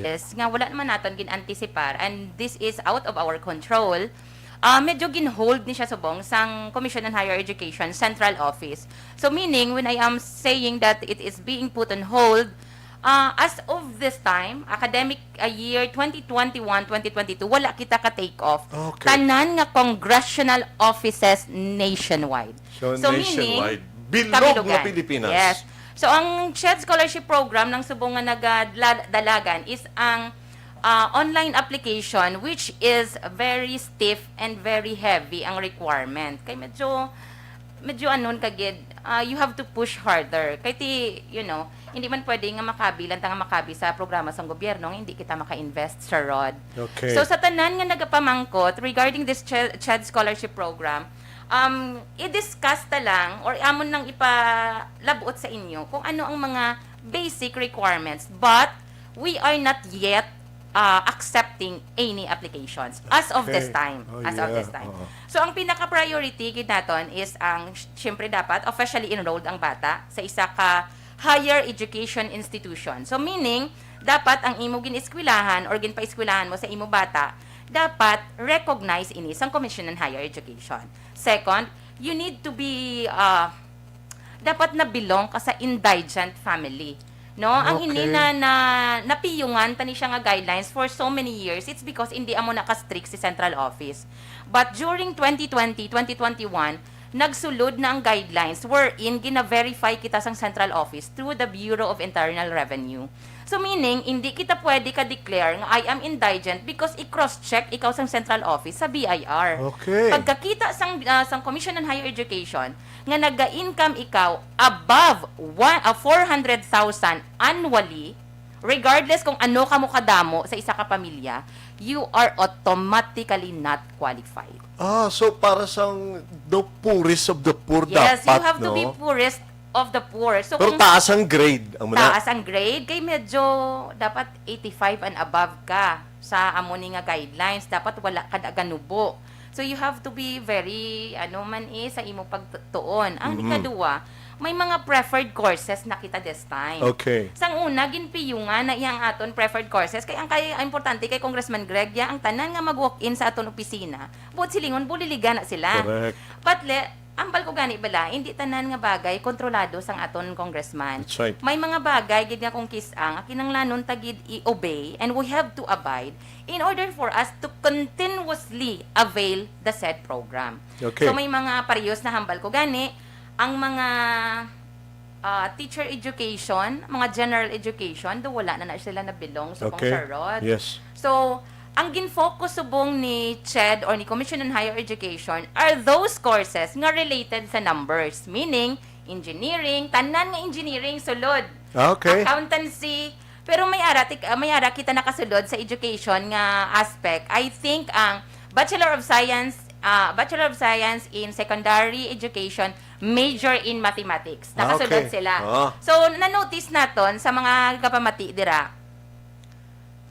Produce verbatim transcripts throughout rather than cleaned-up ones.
is nga wala naman naton gin-anticipar and this is out of our control, ah, medyo gin-hold ni siya subong sang Commission on Higher Education Central Office. So meaning, when I am saying that it is being put on hold, ah, as of this time, academic, ah, year twenty twenty-one, twenty twenty-two, wala kita ka take off. Okay. Tanan nga congressional offices nationwide. So, meaning, nationwide. Bilog kabilugan. Nga Pilipinas. Yes. So, ang CHED Scholarship Program nang subong nga nagadalagan is ang ah, online application, which is very stiff and very heavy ang requirement. Kay medyo, medyo anon ka gid, ah, you have to push harder. Kay ti, you know, hindi man pwede nga makabi lang ta nga makabi sa programa sang gobyerno nga hindi kita maka-invest sa rod. Okay. So sa tanan nga nagapamangkot regarding this CHED, CHED scholarship program, um, i-discuss ta lang or amon nang ipalabot sa inyo kung ano ang mga basic requirements. But we are not yet uh, accepting any applications as of this Okay. time. Oh, as of yeah. this time. Oo. So ang pinaka-priority gid naton is ang, syempre, dapat officially enrolled ang bata sa isa ka higher education institution. So meaning, dapat ang imo gin-eskwelahan or ginpaeskwelahan mo sa imo bata, dapat recognize ini sang Commission on Higher Education. Second, you need to be uh, dapat na belong ka sa indigent family. No, ang Okay. ini na, na napiyungan ta ni siya nga guidelines for so many years, it's because hindi amo na ka strict si central office. But during twenty twenty, twenty twenty-one, nagsulod na ang guidelines wherein gina-verify kita sang central office through the Bureau of Internal Revenue. So meaning, hindi kita pwede ka-declare nga I am indigent because i-cross-check ikaw sang central office sa B I R. Okay. Pagkakita sang, ah, sang Commission on Higher Education nga naga-income ikaw above one, ah, four hundred thousand annually, regardless kung ano ka mo kadamo sa isa ka pamilya, you are automatically not qualified. Ah, so para sang the poorest of the poor Yes, dapat, you have to no? be poorest of the poor. So Pero kung taas ang grade, amo na. taas ang grade, kay medyo dapat eighty-five and above ka sa amo ni nga guidelines. Dapat wala ka da ganubo. So you have to be very, ano man eh, sa imo pagtuon. Ang Mhm. ikaduwa, may mga preferred courses na kita this time. Okay. Sang una, ginpiyungan na iyang aton preferred courses. Kay ang kay ang importante kay Congressman Greg, ya ang tanan nga mag-walk-in sa aton opisina, buot silingon, buliligan na sila. Correct. But le, ambal ko gani bala, hindi tanan nga bagay kontrolado sang aton congressman. That's right. May mga bagay gid nga kung kis-a nga kinanglanon ta gid i-obey and we have to abide in order for us to continuously avail the said program. Okay. So may mga parehas na hambal ko gani, ang mga ah, teacher education, mga general education, do wala na na sila nabilong sa Okay. Sarod. Yes. So, ang gin-focus subong ni CHED or ni Commission on Higher Education are those courses nga related sa numbers, meaning engineering, tanan nga engineering sulod. Ah, okay. Accountancy, pero may ara tik- ah, may ara kita nakasulod sa education nga aspect. I think ang Bachelor of Science, ah, Bachelor of Science in Secondary Education, major in Mathematics. Ah, Nakasulod okay. sila. Ah. So, na-notice naton sa mga kapamati dira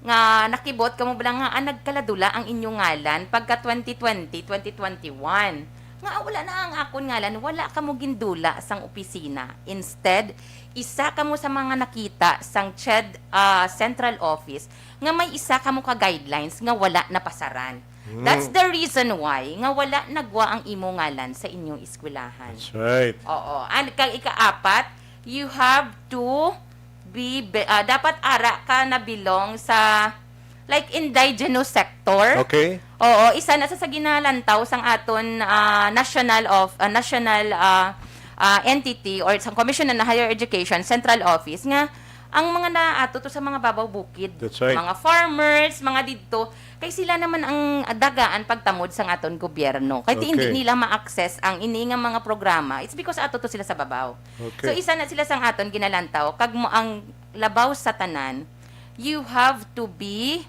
nga nakibot kamo bala nga ah, nagkaladula ang inyong ngalan pagka twenty twenty, twenty twenty-one. Nga ah, wala na ang akon ngalan, wala kamo gindula sang opisina. Instead, isa kamo sa mga nakita sang CHED ah, Central Office nga may isa kamo ka guidelines nga wala napasaran. That's the reason why nga wala nagwa ang imo ngalan sa inyong eskwelahan. That's right. Oo. And kag ikaapat, you have to be, be- ah, dapat ara ka na belong sa like indigenous sector. Okay. Oo, isa na sa, sa ginalantaw sang aton ah, national of ah, national ah, ah, entity or sa Commission on Higher Education Central Office nga ang mga naato to sa mga babaw bukid, That's right. mga farmers, mga didto, kay sila naman ang dagaan pagtamod sang aton gobyerno. Kay ti hindi Okay. nila ma-access ang ini nga mga programa. It's because ato to sila sa babaw. Okay. So isa na sila sang aton ginalantaw kag mo ang labaw sa tanan, you have to be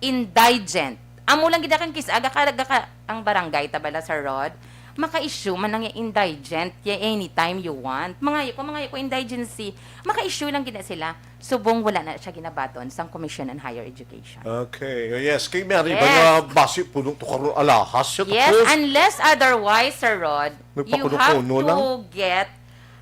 indigent. Amo lang gid kang kis-a, aga ka, aga ka ang barangay ta bala sa rod, maka-issue man ang indigent ya anytime you want. Mga ko, mga ko indigency, maka-issue lang gid na sila. Subong wala na siya ginabaton sang Commission on Higher Education. Okay. Oh, yes. Kay Mary, Yes. ba nga basi puno to karon alahas siya Yes, tapos? Unless otherwise, Sir Rod, you have Nagpakuno-kuno to lang? get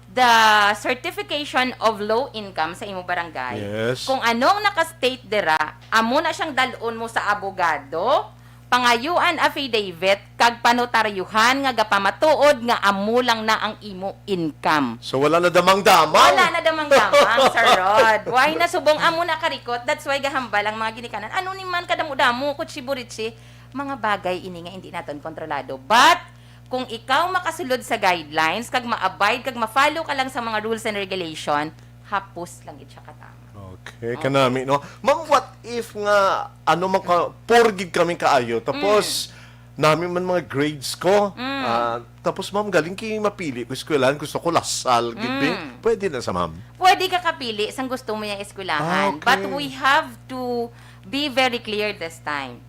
the certification of low income sa imo barangay. Yes. Kung anong naka-state dira, amo na siyang dalon mo sa abogado, pangayuan affidavit, kag panotaryuhan nga gapamatuod nga amo lang na ang imo income. So, wala na damang-damang? Wala na damang-damang, Sir Rod. Why na subong amo na karikot? That's why gahambal ang mga ginikanan. Ano ni man kadamo-damo, kutsiburichi, mga bagay ini nga hindi naton kontrolado. But, kung ikaw makasulod sa guidelines, kag ma-abide, kag ma-follow ka lang sa mga rules and regulation, hapos lang gid siya katama. Okay, kanami, no? Ma'am, what if nga, ano man ka, poor gid kami kaayo, tapos, nami man mga grades ko, ah, tapos, ma'am, galing kay mapili ko eskwelahan, gusto ko Lasal, gid, be. Pwede na sa ma'am? Pwede ka kapili sang gusto mo yung eskwelahan, Ah, okay. but we have to be very clear this time.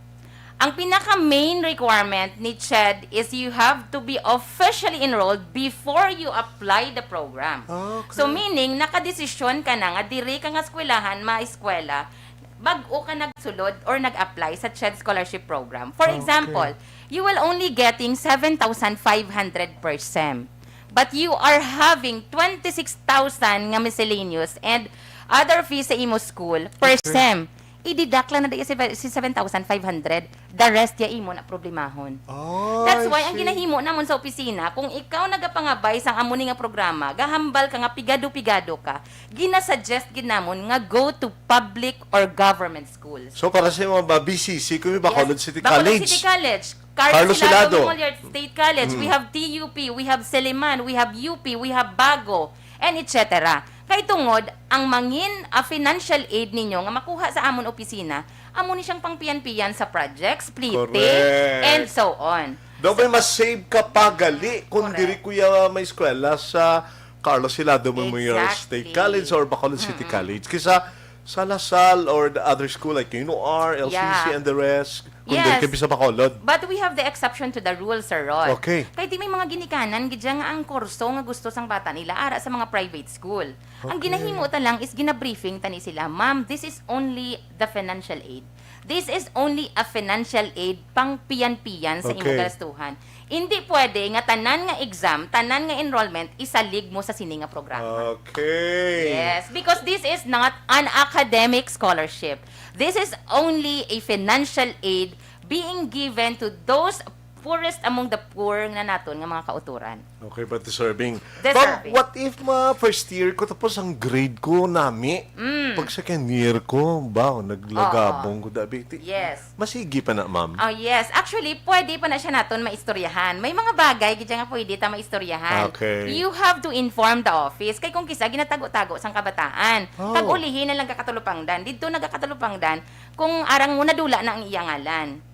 Ang pinaka main requirement ni CHED is you have to be officially enrolled before you apply the program. Ah, okay. So meaning, nakadesisyon ka na nga diri ka nga eskwelahan maeskwela bag-o ka nagsulod or nag-apply sa CHED Scholarship Program. For Okay. example, you will only getting seven thousand five hundred per sem. But you are having twenty-six thousand nga miscellaneous and other fees sa imo school per Okay. sem. I-deduct lang na diya si, si seven thousand five hundred. The rest ya imo na problemahon. Oh, That's I why ang see. ginahimo namon sa opisina, kung ikaw nagapangabay sang amo ni nga programa, gahambal ka nga pigado-pigado ka, ginasuggest gid namon nga go to public or government schools. So, para sa mga B C C, kung may Bacolod Yes. City Bacolod College. City College. Carlos Carlos Hilado Hilado. Memorial State College, we have T U P, we have Siliman, we have U P, we have Bago, and et cetera. Kay tungod, ang mangin a financial aid ninyo nga makuha sa amon opisina, amo ni siyang pangpiyan-piyan sa projects, plite, Correct. and so on. Daw may mas save ka pa gali kung Correct. diri kuya may eskwela sa Carlos Hilado Memorial Exactly. State College or Bacolod City College kisa sa Lasal or the other school like U N O R, L C C, Yeah. and the rest. Kung Yes. diri ka sa Bacolod. But we have the exception to the rule, Sir Rod. Okay. Kay di may mga ginikanan gid nga ang kurso nga gusto sang bata nila ara sa mga private school. Ang Okay. ginahimo ta lang is ginabriefing ta ni sila, "Ma'am, this is only the financial aid. This is only a financial aid pang piyan-piyan sa imo Okay. gastuhan. Hindi pwede nga tanan nga exam, tanan nga enrollment isalig mo sa sini nga programa." Okay. Yes, because this is not an academic scholarship. This is only a financial aid being given to those poorest among the poor na naton nga mga kauturan. Okay, but deserving. Deserving. Ma'am, what if ma first year ko tapos ang grade ko nami? Pag second year ko, ba, naglagabong ko dabi. Ti- Yes. Masigi pa na, ma'am. Oh, yes. Actually, pwede pa na siya naton maistoryahan. May mga bagay gid nga pwede ta maistoryahan. Okay. You have to inform the office. Kay kung kisa ginatago-tago sang kabataan, Oh. kag ulihi na lang ka Katulupangdan. Didto na ka Katulupangdan kung arang mo nadula na ang iya ngalan.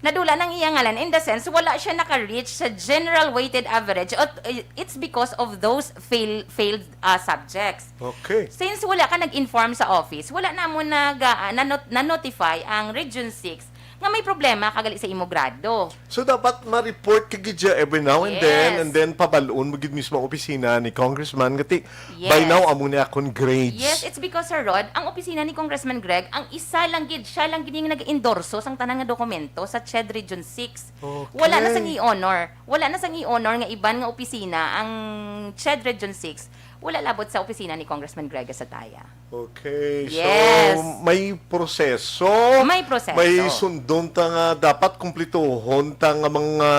Nadula na ang iya ngalan in the sense wala siya naka-reach sa general weighted average. At, uh, it's because of those fail, failed uh, subjects. Okay. Since wala ka nag-inform sa office, wala na mo nag, ah, nanot- na-notify ang Region six nga may problema ka gali sa imo grado. So dapat ma-report ka gid siya every now and then, Yes. and then pabalon mo gid mismo ang opisina ni Congressman kati by Yes. now amo ni akon grades. Yes, it's because, Sir Rod, ang opisina ni Congressman Greg, ang isa lang gid, siya lang gid yung nag-endorso sang tanan nga dokumento sa CHED Region six. Okay. Wala na sang i-honor. Wala na sang i-honor nga iban nga opisina ang CHED Region six. Wala labot sa opisina ni Congressman Greg Sataya. Okay. Yes. So may proseso. May proseso. May sundon ta nga dapat kumplituhon ta nga mga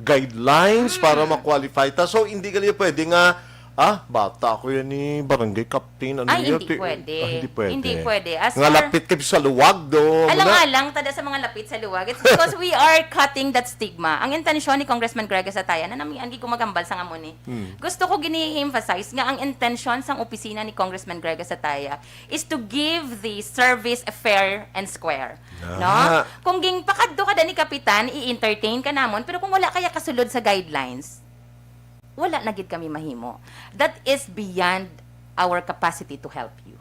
guidelines Hmm. para ma-qualify ta. So hindi gali pwede nga ah, bata ko yan ni barangay captain. Ano Ay, yun? hindi Ti- pwede. Ah, hindi pwede. Hindi pwede. As nga far- lapit kay sa luwag do. Alang-alang tada sa mga lapit sa luwag. It's because we are cutting that stigma. Ang intensyon ni Congressman Greg Sataya, na nami-, ang gumagambal sa ngamon ni. Hmm. Gusto ko gini-emphasize nga ang intensyon sang opisina ni Congressman Greg Sataya is to give the service fair and square. Ah. No? Kung ging pakadto ka da ni Kapitan, i-entertain ka namon, pero kung wala kaya kasulod sa guidelines, wala na gid kami mahimo. That is beyond our capacity to help you.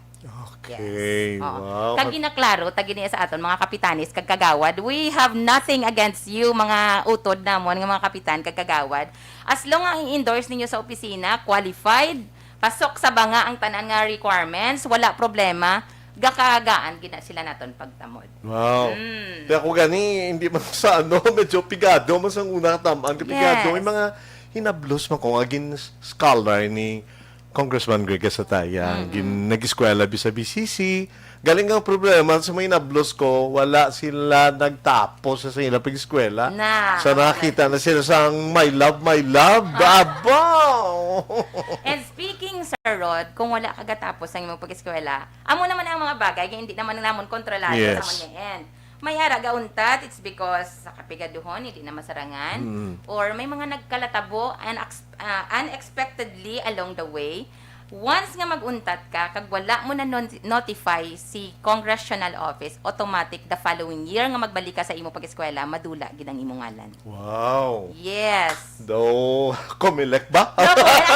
Okay. Yes. Oo. Wow. Kag ginaklaro ta gid niya sa aton mga kapitanes kag kagawad, we have nothing against you, mga utod namon nga mga kapitan kag kagawad. As long ang i-endorse ninyo sa opisina, qualified, pasok sa banga ang tanan nga requirements, wala problema, gakagaan gid na sila naton pagtamod. Wow. Mm. Kaya ako gani, hindi man sa ano, medyo pigado man sa una katamaan. Pigado, Yes. May mga hinablos man ko nga gin scholar ni Congressman Greg Gasataya, Mm-mm. gin-, nag-eskwela bi sa B C C. Galing ang problema sa mga inablos ko, wala sila nagtapos sa ila pag-eskwela. Na, Sa correct. nakakita na sila sa My Love, My Love. Ah. Abaw! And speaking, Sir Rod, kung wala ka gatapos ang imong pag-eskwela, amo naman ang mga bagay nga hindi naman namon kontrolado Yes. sa amon nga end. May ara gauntat, it's because sa kapigaduhon, hindi na masarangan, Mm. or may mga nagkalatabo and ex-, ah, unexpectedly along the way. Once nga mag-untat ka, kag wala mo na non-, notify si congressional office, automatic the following year nga magbalik ka sa imo pag-eskwela, madula gid ang imo ngalan. Wow. Yes. Do, Comelec ba? No, Comelec.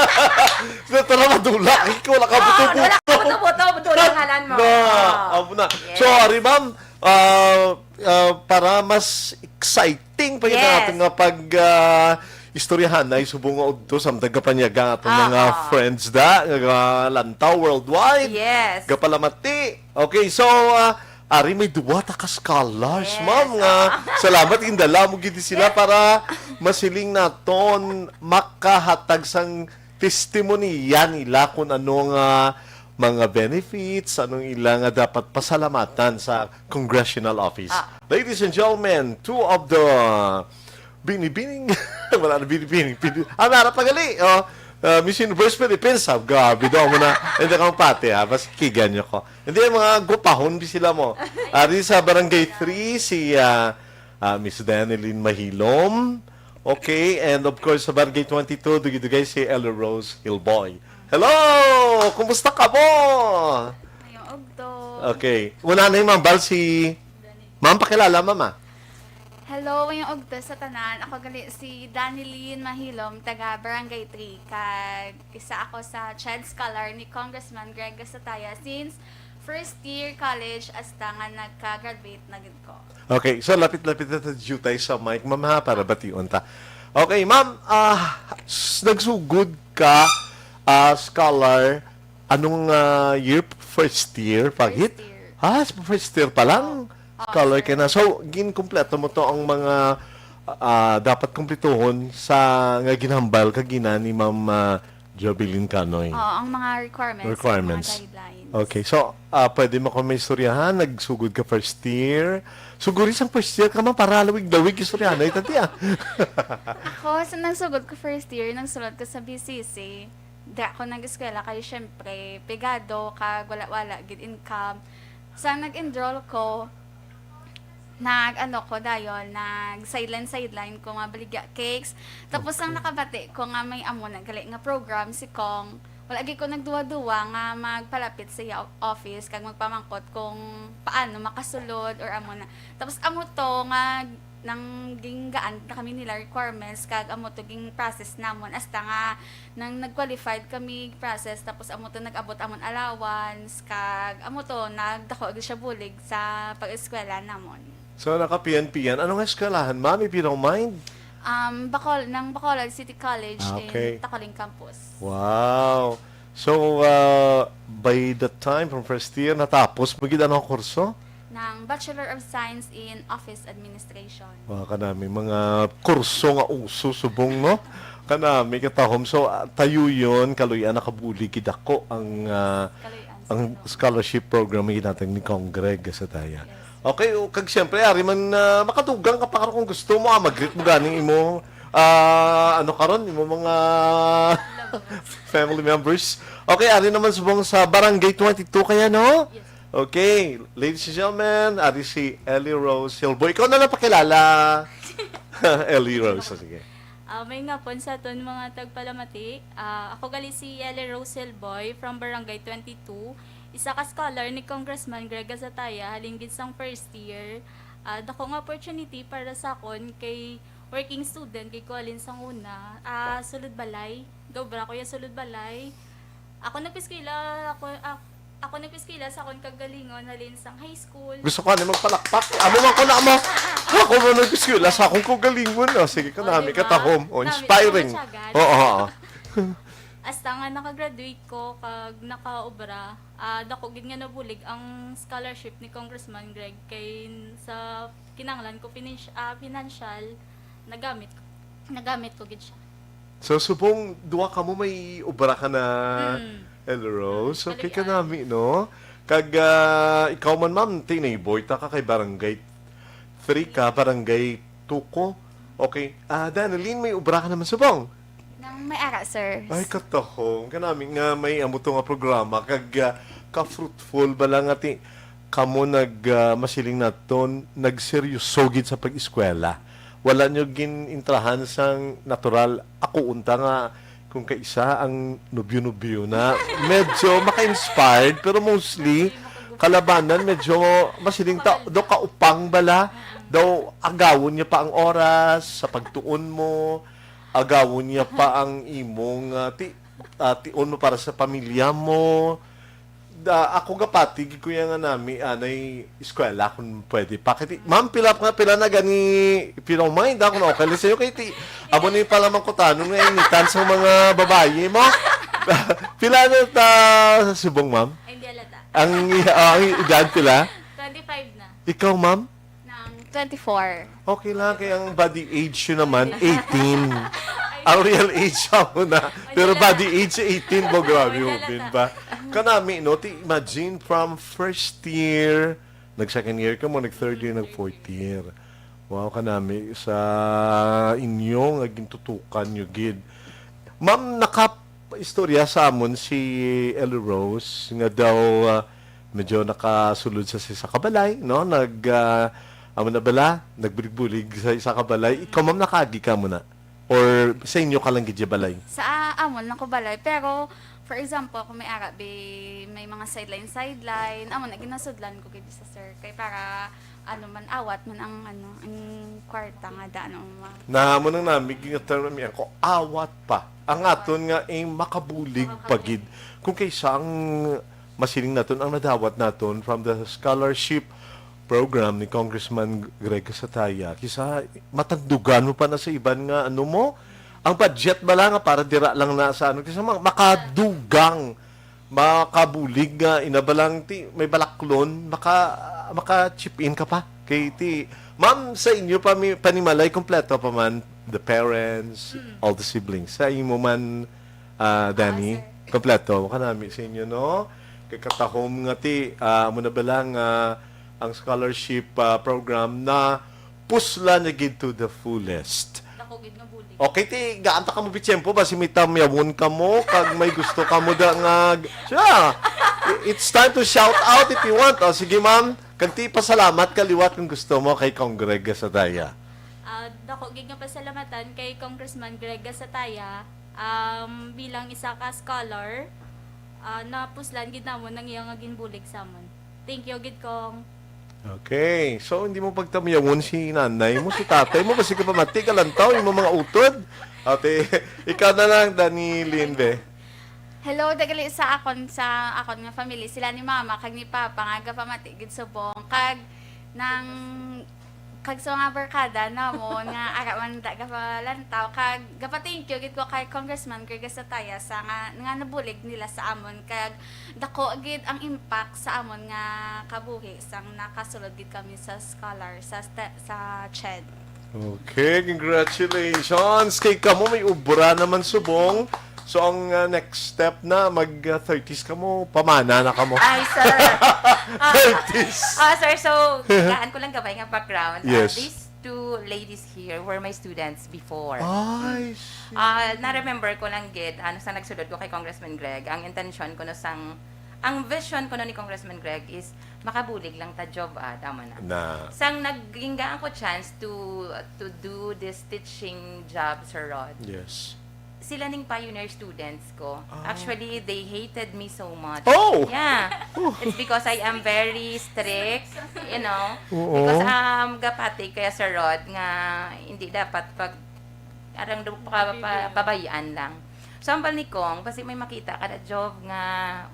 Sa tara madula, ikaw wala ka Oo, buto-buto. wala ka buto-buto, madula ang ngalan mo. Na, Oo. amo na. Yes. So, ari, ma'am, ah, ah, para mas exciting pa yung Yes. ating nga pag, ah, istoryahan na subong nga udto sa mga kapanyaga ato Ah, mga ah. friends da, nga lantaw worldwide. Yes. Gapalamati. Okay, so, ah, ari may duwa ta ka scholars, Yes, ma'am, nga ah. salamat, gindala mo gid sila Yes. para masiling naton makahatag sang testimonya nila kung ano nga mga benefits, anong ila nga dapat pasalamatan sa congressional office. Ah. Ladies and gentlemen, two of the binibining, wala na binibining, bini-, ah, nara pagali, oh, ah, Miss Universe Philippines, ah, grabe daw mo na, hindi kang pati, ha, mas kigan niyo ko. Hindi, mga gwapahon bi sila mo. Ari sa Barangay three, si, ah, ah, Miss Danilyn Mahilom. Okay, and of course, sa Barangay twenty-two, dugay-dugay si Ella Rose Hillboy. Hello! Kumusta ka mo? Mayong udto. Okay. Una na yung mambal si Ma'am, pakilala, Ma'am, ah. Hello, mayong udto sa tanan. Ako gali si Danilyn Mahilom, taga Barangay three. Kag isa ako sa child scholar ni Congressman Greg Gasataya since first year college hasta nga nagka-graduate na gid ko. Okay, so lapit-lapit na ta jutay sa mic, ma'am, ha, para bation ta. Okay, ma'am, ah, s-, nagsugod ka, ah, scholar, anong, ah, year? First year, pagit? First year. Ah, s-, first year pa lang? Oo. Oo, Scholar sir. ka na. So, ginkumpleto mo to ang mga, ah, dapat kumplituhon sa nga ginhambal ka gina ni Ma'am, ah, Jovelyn Canoy. Oo, ang mga requirements, Requirements. mga guidelines. Okay, so, ah, pwede mo kami istoryahan, nagsugod ka first year. Suguri sang first year ka man, para lawig-lawig istoryahan, ay, tati, ah. Ako, sa nagsugod ko first year, nagsulat ko sa B C C. Di ako nag-eskwela kay, syempre, pigado, kag wala-wala, gid income. Sa nag-enroll ko, nag-ano ko dayon, nag-sideline-sideline ko nga baligya cakes. Tapos ang Okay. nakabati ko nga may amo na gali nga program si Cong, wala gyud ko nagduwa-duwa nga magpalapit sa iya o-, office kag magpamangkot kung paano makasulod or amo na. Tapos amo to nga nang ginggaan na kami nila requirements kag amo to ging process namon hasta nga nang nag-qualified kami process tapos amo to nag-abot amon allowance kag amo to nagdako gyud siya bulig sa pag-eskwela namon. So, naka-P N P yan. Ano nga eskwelahan, ma'am, if you don't mind? Um, Bacol-, ng Bacolod City College Ah, okay. in Tacoling Campus. Wow. So, uh, by the time from first year, natapos mo gid ano ang kurso? Ng Bachelor of Science in Office Administration. Mga kanami, mga kurso nga uso subong, no? Kanami, katahom. So, ah, tayo yun, kaluy-an nakabulig gid ako ang, ah, Kaluy-an sa ang ano. scholarship program nga ginatag ni Cong Greg Gasataya. Yes. Okay, o, kag siyempre, ari man, ah, makadugang ka pa karon kung gusto mo, ah, mag-greet mo gani imo, ah, ano karon, imo mga family members. Okay, ari naman subong sa Barangay twenty-two kaya, no? Yes. Okay, ladies and gentlemen, ari si Ellie Rose Hilbo. Ikaw na lang pakilala. Ellie Rose, sige. Ah, may ngapon sa aton mga tagpalamati. Ah, ako gali si Ellie Rose Hilboy from Barangay twenty-two. Isa ka scholar ni Congressman Greg Gasataya, halin gid sang first year. Ah, dako nga opportunity para sa akon kay working student gid ko halin sang una. Ah, sulod balay. Gaobra ko ya sulod balay. Ako nagpiskwela, ako, ak-, ako nagpiskwela sa akon kagalingon halin sang high school. Gusto ko ani magpalakpak. Amo man ko na mo. Ako mo nagpiskwela sa akong kagalingon. Oh, sige ka O, nami diba? katahom. Oh, Nami inspiring. katahom siya, guys. Oo, oo. Hasta nga nakagraduate ko kag nakaobra, ah, dako gid nga nabulig ang scholarship ni Congressman Greg kay sa kinahanglan ko pinins-, ah, financial, nagamit, nagamit ko gid siya. So, subong duha kamo may obra ka na, Mm. Elrose. Okay ka Kalian. nami, no? Kag, ah, ikaw man, ma'am, teenager ta ka kay Barangay three ka, Barangay two ko. Okay. Ah, Danilyn, may obra ka naman subong? Nang may ara, sir. Ay, katahom. Kanami nga may amo to nga programa. Kag, ah, ka-fruitful bala nga ti-, kamo nag, ah, masiling naton, nagseryoso gid sa pag-eskwela. Wala nyo gin-intrahan sang natural. Ako unta nga, kung kaisa ang nobyo-nobyo na, medyo maka-inspired, pero mostly, kalabanan, medyo masiling ta, do kaupang bala. Daw agawon niya pa ang oras sa pagtuon mo, agawon niya pa ang imong, ah, ti-, ah, tion mo para sa pamilya mo. Da, ako gapati gid ko ya nga nami anay eskwela kung pwede pa. Kay ti, ma'am, pila nga, pila na gani, if you don't mind, ah, kung okay lang sa'yo, kay ti, amo ni pala mangkutanon nga initan sa mga babayi mo. Pila na ta sa subong, ma'am? Ay, hindi halata. Ang, ah, ang edad pila? Twenty-five na. Ikaw, ma'am? Nang twenty-four. Okay lang, kay ang body age yun naman, eighteen. Ang real age siya mo na. Pero body age, eighteen mo, grabe, Wala hubin lang ba? Kanami, no? Ti, imagine, from first year, nag-second year ka mo, nag-third year, nag-fourth year. Wow, kanami, sa inyo, nga gintutukan nyo, gid. Ma'am, naka-istorya sa amon si Ellie Rose, nga daw, ah, medyo nakasulod sa isa ka balay, no? Nag, ah, amo na bala, nagbulig-bulig sa isa ka balay. Ikaw, ma'am, nakaagi ka mo na? Or sa inyo ka lang gid ya balay? Sa, ah, amon lang ko balay, pero, for example, kung may ara, bi, may mga sideline-sideline, amo na, ginasudlan ko gid sa sir. Kay para, ano man, awat man ang, ano, ang kwarta nga daan, ano, ma- Na mo nang namig nga term, yan ko, awat pa. Ang aton nga, eh, makabulig pa gid. Kung kaysa ang masiling naton, ang nadawat naton from the scholarship program ni Congressman Greg Casataya, kisa matagdugan mo pa na sa iban nga, ano mo, ang budget bala nga para dira lang na sa, ano, kisa ma-, makadugang, makabulig nga, ina ba lang ti, may balaklon, maka, maka-chip in ka pa. Kay ti, ma'am, sa inyo pa mi-, panimalay, kompleto pa man, the parents, Mm. all the siblings. Sa imo man, ah, Danny, Ah, sir. kompleto, kanami sa inyo, no? Kay katahom nga ti, ah, amo na bala nga ang scholarship, ah, program na pusla niya gid to the fullest. Dako gid nga bulig. Okay, ti, gaan ta kamo bitiyempo ba si may tamyawon kamo, kag may gusto kamo da nga, siya, i-, it's time to shout out if you want. O, sige, ma'am, kag ti, pasalamat ka liwat kung gusto mo kay Cong Greg Gasataya. Ah, dako gid nga pasalamatan kay Congressman Greg Gasataya, um, bilang isa ka scholar, ah, napuslan gid namon ang iya nga ginbulig sa amon. Thank you gid, Cong. Okay. So, hindi mo pagtamyawon si nanay mo, si tatay mo, basi ka pamati, kalantaw, yung mga utod. Ate, ikaw na lang, Danny Lynn, be. Hello, dagali sa akon, sa akon nga family, sila ni mama kag ni papa nga gapamati gid subong, kag nang, kag sa mga barkada namon nga ara man da gapalantaw, kag gapa-thank you gid ko kay Congressman Greg Sataya sa nga, nga nabulig nila sa amon, kag dako gid ang impact sa amon nga kabuhi sang nakasulod gid kami sa scholar, sa ste-, sa CHED. Okay, congratulations. Kay kamo may obra naman subong. So, ang, ah, next step na, mag, ah, thirties kamo, pamana na kamo. Ay, sir. Ah, Thirties. Ah, sir, so, gaan ko lang gabay nga background. Ah, Yes. these two ladies here were my students before. Ay, see. Ah, na-remember ko lang gid, ano, sa nagsulod ko kay Congressman Greg, ang intensyon ko, no, sang, ang vision ko, no, ni Congressman Greg is makabulig lang ta job, ah, tama na. Na. Sang naginggaan ko chance to, to do this teaching job, Sir Rod. Yes. Sila ning pioneer students ko. Ah. Actually, they hated me so much. Oh! Yeah. Oh. It's because I am very strict, you know. Oo. Because, um, gapati kaya, Sir Rod, nga hindi dapat pag arang do pa, pa, pabayaan lang. So, ang bal ni Cong, basi may makita ka na job nga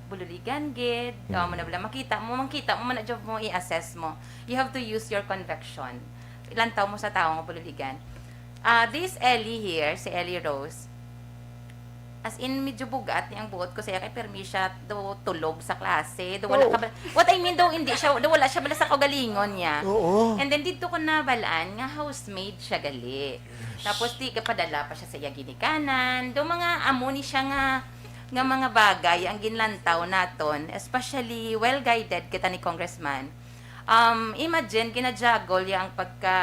bululigan gid, Mm. o mo na bala makita mo, makita mo man na job mo, i-assess mo. You have to use your conviction. Ilantaw mo sa tawo nga bululigan. Ah, this Ellie here, si Ellie Rose, As in, medyo bugat ni ang buot ko siya kay permi siya do tulog sa klase. Do wala Oh. ka ba-, what I mean daw, hindi siya, do wala siya bala sa kaugalingon niya. Oo. And then dito ko nabalaan nga housemaid siya gali. Tapos di kapadala pa siya sa iya ginikanan. Do mga amo ni siya nga, nga mga bagay ang ginlantaw naton, especially well-guided kita ni Congressman. Um, imagine, ginajagol niya ang pagka,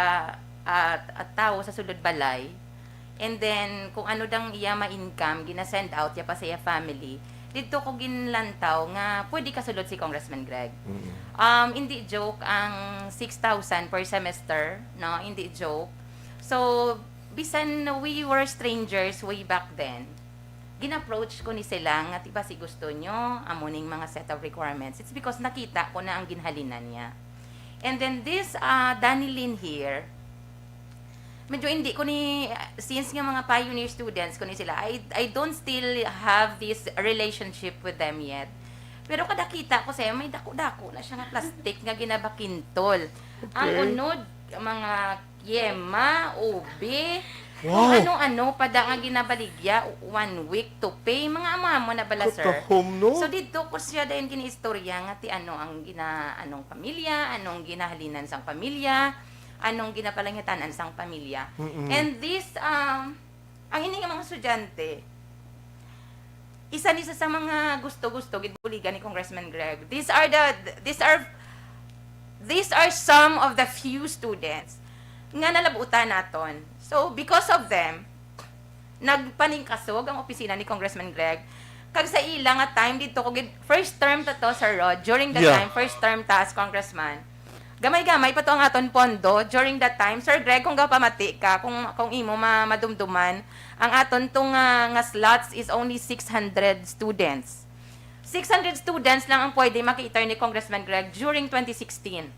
ah, tawo sa sulod balay. And then, kung ano dang iya ma-income, gina-send out niya pa sa iya family. Dito ko ginlantaw nga pwede kasulod si Congressman Greg. Mm. Um, hindi joke ang six thousand per semester, no? Hindi joke. So, bisan we were strangers way back then, gin-approach ko ni sila nga, "Di ba si gusto nyo, amo ning mga set of requirements?" It's because nakita ko na ang ginhalinan niya. And then this, uh, Danny Lin here, medyo hindi ko ni, since nga mga pioneer students ko ni sila, I, I don't still have this relationship with them yet. Pero kada kita ko sa iya, may dako-dako na siya nga plastic nga ginabakintol. Ang Okay. unod, mga yema, ubi, kung Wow. ano-ano pa da nga ginabaligya, one week to pay, mga amo-amo na bala, sir. Katahom, no? So, dito ko siya dayon giniistorya nga ti ano ang gina-, anong pamilya, anong ginahalinan sang pamilya, anong ginapalangitan-an sang pamilya. Mm-mm. And this, um, ang ini nga mga estudyante, isa ni sa, sa mga gusto-gusto gid buligan ni Congressman Greg. These are the, these are, these are some of the few students nga nalabutan naton. So, because of them, nagpaningkasog ang opisina ni Congressman Greg. Kag sa ila nga time dito ko gid, first term ta to, Sir Rod, during the Yeah. time, first term ta as congressman. Gamay-gamay pa to ang aton pondo during that time. Sir Greg, kung gapamati ka, kung, kung imo ma-, madumduman, ang aton to nga, nga slots is only six hundred students. Six hundred students lang ang pwede ma-cater ni Congressman Greg during twenty sixteen.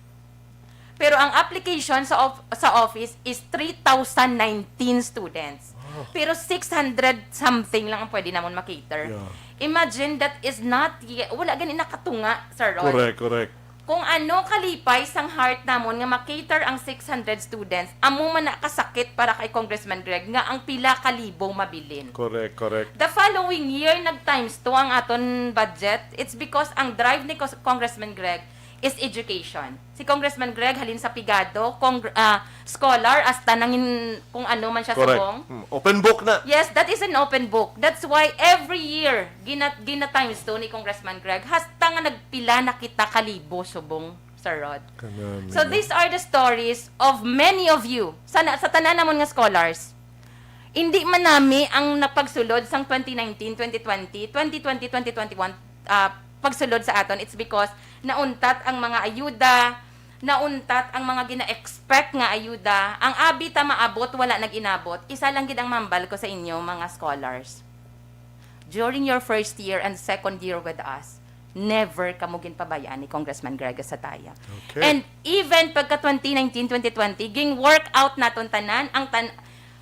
Pero ang application sa of-, sa office is three thousand nineteen students. Wow. Pero six hundred something lang ang pwede namon ma-cater. Yeah. Imagine, that is not ye-, wala gani nakatunga, Sir Rod. Correct, correct. Kung ano kalipay sang heart namon nga ma-cater ang six hundred students, amo man na kasakit para kay Congressman Greg nga ang pila ka libo mabilin. Correct, correct. The following year, nag times two ang aton budget. It's because ang drive ni Cos-, Congressman Greg is education. Si Congressman Greg halin sa pigado, congr-, ah, scholar, hasta nangin-, kung ano man siya Correct. subong. Hmm. Open book na. Yes, that is an open book. That's why every year, gina-, gina times two ni Congressman Greg, hasta nga nagpila na kita kalibo subong, Sir Rod. Kanami So, na. these are the stories of many of you. Sa, sa tanan namon nga scholars, hindi man nami ang napagsulod sang twenty nineteen, twenty twenty, twenty twenty, twenty twenty-one, ah, pagsulod sa aton. It's because nauntat ang mga ayuda, nauntat ang mga gina-expect nga ayuda. Ang abi ta maabot, wala nag-inabot. Isa lang gid ang mambal ko sa inyo, mga scholars. During your first year and second year with us, never kamo ginpabayaan ni Congressman Greg Sataya. Okay. And even pagka twenty nineteen, twenty twenty, ging-work out naton tanan, ang tan-,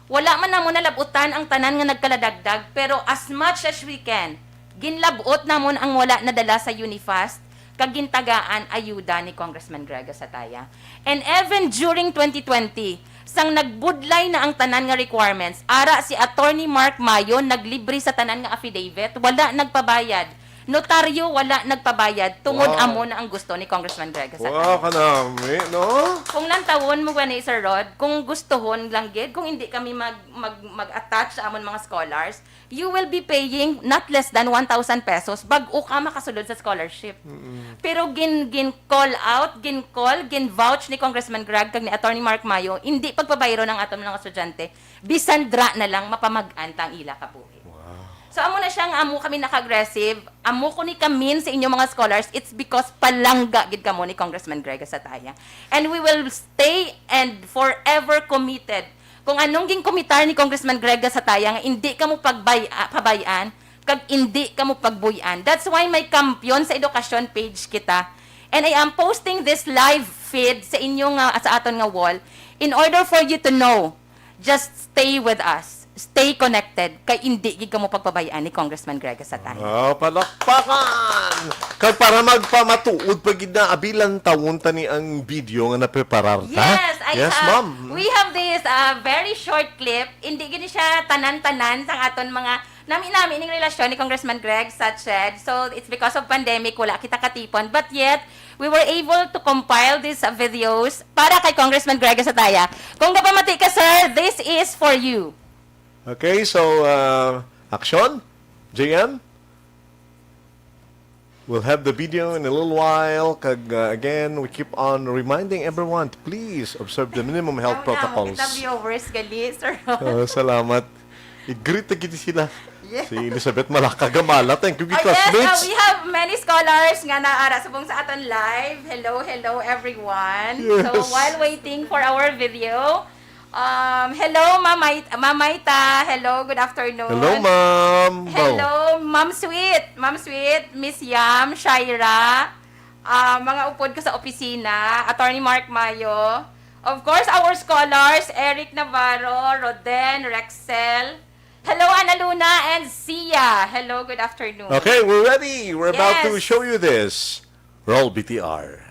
wala man namo nalabutan ang tanan nga nagkaladagdag, pero as much as we can, ginlabot namon ang wala nadala sa UNIFAST, kag gintagaan ayuda ni Congressman Greg Sataya. And even during twenty twenty, sang nagbudlay na ang tanan nga requirements, ara si Attorney Mark Mayo naglibre sa tanan nga affidavit, wala nagpabayad. Notaryo, wala nagpabayad, tungod Wow. amo na ang gusto ni Congressman Greg Sataya. Wow, kanami, no? Kung lantawon mo gani, Sir Rod, kung gustuhon lang gid, kung hindi kami mag-, mag-, mag-attach sa amon mga scholars, you will be paying not less than one thousand pesos bag-o ka makasulod sa scholarship. Mm-mm. Pero gin-, gin-call out, gin-call, gin-vouch ni Congressman Greg kag ni Attorney Mark Mayo, hindi pagpabayron ang aton mga estudyante, bisan dra na lang mapamag-an ta ang ila kabuhi. Wow. So, amo na siya nga amo kami naka-aggressive, amo ko ni kamin sa inyo mga scholars, it's because palangga gid kamo ni Congressman Greg Sataya. And we will stay and forever committed. Kung anong ginkumitar ni Congressman Greg Sataya nga hindi kamo pagbay-, ah, pabayaan, kag hindi kamo pagbuy-an. That's why may kampiyon sa edukasyon page kita. And I am posting this live feed sa inyo nga, sa aton nga wall in order for you to know, just stay with us. Stay connected. Kay hindi gid kamo pagpabayaan ni Congressman Greg Sataya. Ah, palakpakan! Kag para magpamatuod pa gid na, abi, lantawon ta ni ang video nga napreparar ta. Yes, I Yes, have, ma'am. we have this, uh, very short clip. Hindi gid siya tanan-tanan sang aton mga Nami-nami ning relasyon ni Congressman Greg sa CHED. So, it's because of pandemic, wala kita katipon. But yet, we were able to compile these, uh, videos para kay Congressman Greg Gasataya. Kung napamati ka, sir, this is for you. Okay, so uh, action, J M. We'll have the video in a little while. Kag uh, again, we keep on reminding everyone to please observe the minimum health protocols. Kita viewers, gali, sir. Uh, salamat. I-greet na gid sila. Yes. Si Elizabeth Malaka Gamala. Thank you, oh, classmates. Yes, uh, we have many scholars nga naara subong sa aton live. Hello, hello, everyone. Yes. So, while waiting for our video, um, hello, Mamay Mamayta. Hello, good afternoon. Hello, ma'am. Hello, Ma'am Sweet. Ma'am Sweet, Miss Yam, Shaira, uh, mga upod ko sa opisina, Attorney Mark Mayo. Of course, our scholars, Eric Navarro, Roden, Rexel. Hello, Ana Luna and Sia. Hello, good afternoon. Okay, we're ready. We're yes. About to show you this. Roll B T R.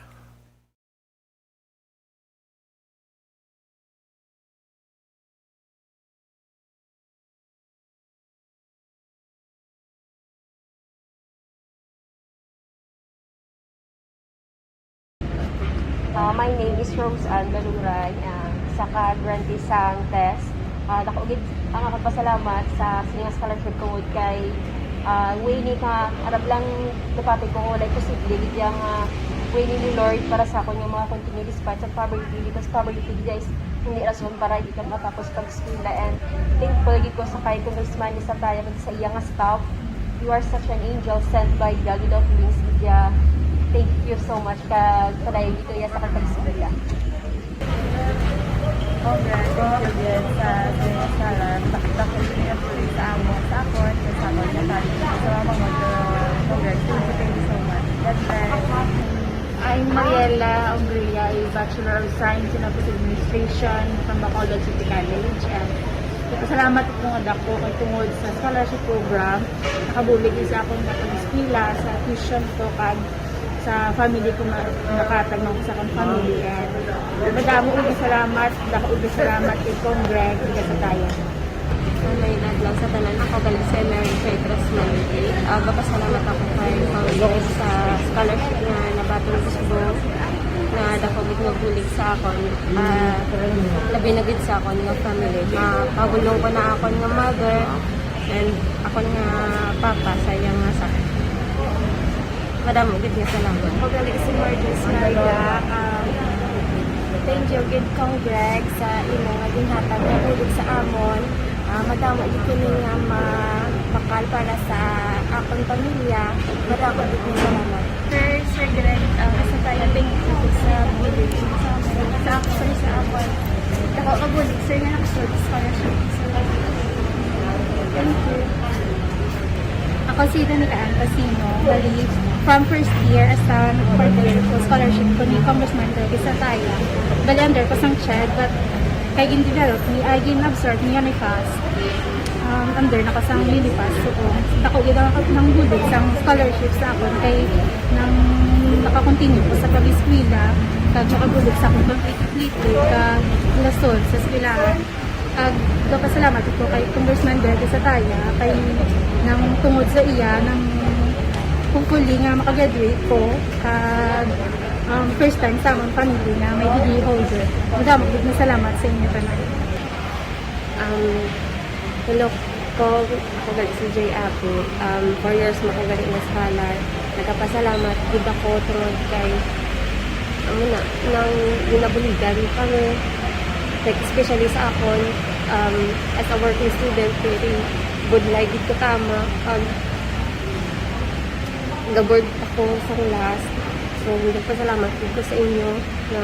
Uh, my name is Rose Ann Baluray, uh, sa ka-grantee sang TESS. Uh, dako gid ang akong pasalamat sa sini nga scholarship tungod kay uh, way ni ka arap lang dapati ko walay posible gid yang uh, way ni Lord para sa akon nga mga continue despite sa poverty because poverty gid is hindi rason para di ka matapos pag-eskwela and thankful gid ko sa kay Congressman Sataya kag sa iya nga staff. You are such an angel sent by God without wings, Lydia. Thank you so much kag padayon gid ko iya sa kag pag-eskwela. Congrats, thank you again sa sa mga salam. Bakit ako yung pinapuli sa amo, sa ako, sa sa ako, sa family, sa mga mga congrats. Thank you, thank you so much. God bless. I'm Mariela Hungria, a Bachelor of Science in Office Administration from Bacolod City College. And nagpasalamat ko nga dako kay tungod sa scholarship program, nakabulig sa akong pag-eskwela, sa tuition ko, kag sa family ko nga nakatag man ko sa akong family. And madamo og salamat, dako og salamat kay Congreg Gasatayan. Sa may adlaw sa tanan, ako gali si Mary Joy Trasmante. Ah, gapasalamat ako kay Congreg sa scholarship nga nabaton ko subong nga dako gid nga bulig sa akon. Ah, labi na gid sa akon nga family. Mapabulong ko na akon nga mother and akon nga papa sa iya nga sakit. Madamo gid nga salamat. Ako gali si Marjorie Smarda. Um, thank you gid, Congreg, sa imo nga ginhatag nga bulig sa amon. Ah, madamo gid kini nga mabakal para sa akon pamilya. Madamo gid nga salamat. Sir, Sir Greg, ah, basta tayo, thank you sa bulig sa amon. Sa ako, sa, sa akon. Ako, kabulig, sir, nga nakasulod sa scholarship. So, thank you. Ako si Danica Ann Pasino, bali from first year hasta fourth year ko, scholarship ko ni Congressman Regis Ataya. Bali under ko sang CHED, but kay gin-develop ni, ay gin-absorb ni Unipass. Um, under na ko sang Unipass, so dako gid ang nang bulig sang scholarship sa akon kay nang nakakontinue ko sa pag-eskwela kag nakabulig sa akon pag-graduate ka lasod sa eskwelahan. Kag nagpasalamat ko kay Congressman Dodge Sataya kay nang tungod sa iya nang hopefully nga makagraduate ko kag um, first time sa among family nga may degree holder. Madamo gid nga salamat sa inyo tanan. Um, hello ko, ako gali si Jay Abu. Um, four years mo ko gali nga scholar. Nagapasalamat gid ako tungod kay amo na nang ginabuligan kami, like, especially sa akon, um, as a working student, very budlay gid ko kama pag gabord ako sa last. So, nagpasalamat gid ko sa inyo na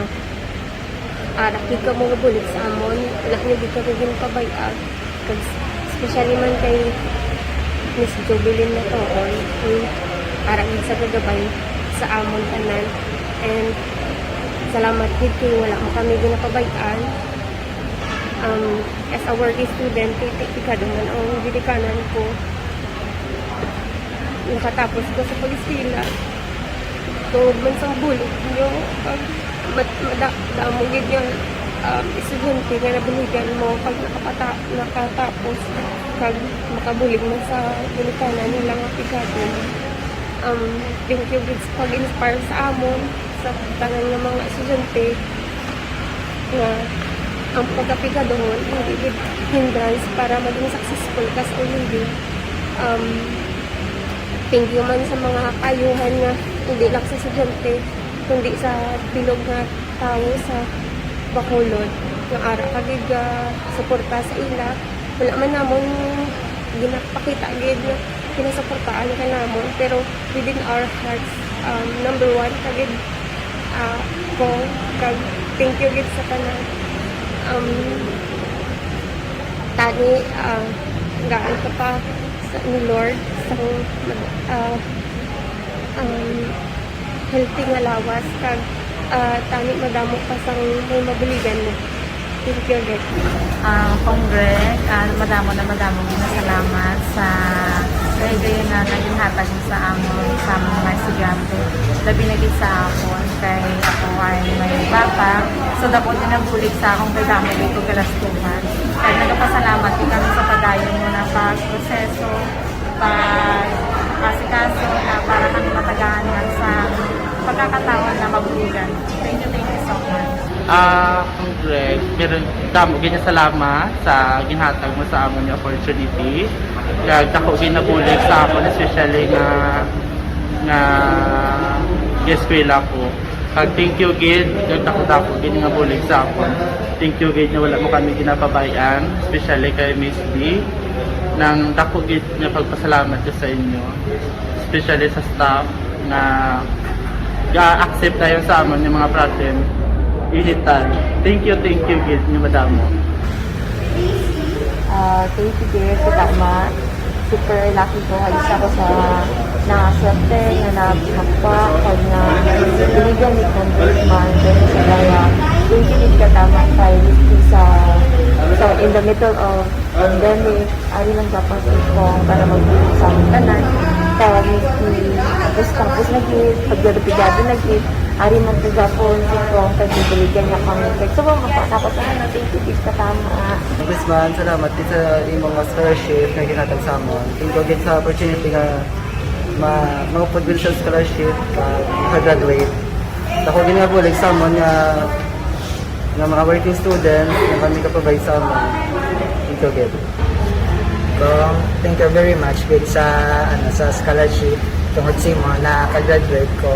ara gid kamo nga bulig sa amon, wala niyo gid kami ginpabay-an. Kag especially man kay Miss Jovelyn Natoon, kay ara gid sa gagabay sa amon tanan. And salamat gid kay wala mo kami ginapabay-an. Um, as a working student, kay delikado man ang ginikanan ko. Nakatapos ko sa pag-eskwela. Tungod man sa bulig niyo, pag mat- mada- damo gid nga um, estudyante nga nabuligan mo pag nakapata- nakatapos. kag makabulig man sa ginikanan nila nga pigadon. Um, thank you gid sa pag-inspire sa amon, sa tanan nga mga estudyante, nga ang pagkapigadohon hindi gid hindrance para maging successful ka sa uli. Um, thank you man sa mga kayuhan nga hindi lang sa estudyante, kundi sa bilog nga tawo sa Bacolod nga ara ka gid, ah, suporta sa ila. Wala man namon ginapakita gid nga ginasuportaan ka namon, pero within our hearts, um, number one ka gid, ah, ko, kag thank you gid sa tanan. Um, tani, ah, gaan ka pa sa, ni Lord sa, ah, um, healthy nga lawas, kag, ah, tani madamo pa sang may mabuligan mo. Thank you, Greg. Ah, Kong Greg, ah, madamo na madamo nga salamat sa kay kayo na naging hatag mo sa amon, sa amon mga estudyante. Labi na gid sa akon, kay ako ay may bata. So, dako din ang bulig sa akong kay damo dito galastuhan. Kaya nagpasalamat din kami sa padayon mo na pagproseso, pag-asikaso na para kami matagaan sa pagkakataon na mabuligan. Thank you, thank you so much. Ah, Kong Greg, pero damo gid nga salamat sa ginhatag mo sa amon nga opportunity. Kag dako gid nga bulig sa akon, especially nga, nga eskwela ko. Kag thank you gid, kag dako-dako gid nga bulig sa akon. Thank you gid nga wala mo kami ginapabay-an, especially kay Miss B. Nang dako gid nga pagpasalamat ko sa inyo, especially sa staff nga ga-accept dayon sa amon yung mga problem. Anytime. Thank you, thank you gid nga madamo. Ah, thank you, dear. Kita ma, super lucky ko. Halos ako sa naswerte nga nagkakwa pag na binigyan ni Congressman Benny Sagara. Thank you, gid ka tama kay sa, sa in the middle of pandemic, ari lang dapat kong para magbulig sa among tanan. Kay tapos tapos na gid, pagdado-pigado na gid, ari man ko gapon kong kagbubuligan niya kami. Kay so, mapakatapat na, thank you, gid ka tama. Congressman, salamat gid sa imong scholarship nga ginhatag sa amon. Thank you gid sa opportunity nga ma maupod gid sa scholarship, ah, maka-graduate. Dako gid nga bulig sa amon nga, nga mga working students nga kami ka-provide sa amon. Thank you gid. Kong, thank you very much gid sa, ano, sa scholarship. Tungod sa imo, naka-graduate ko.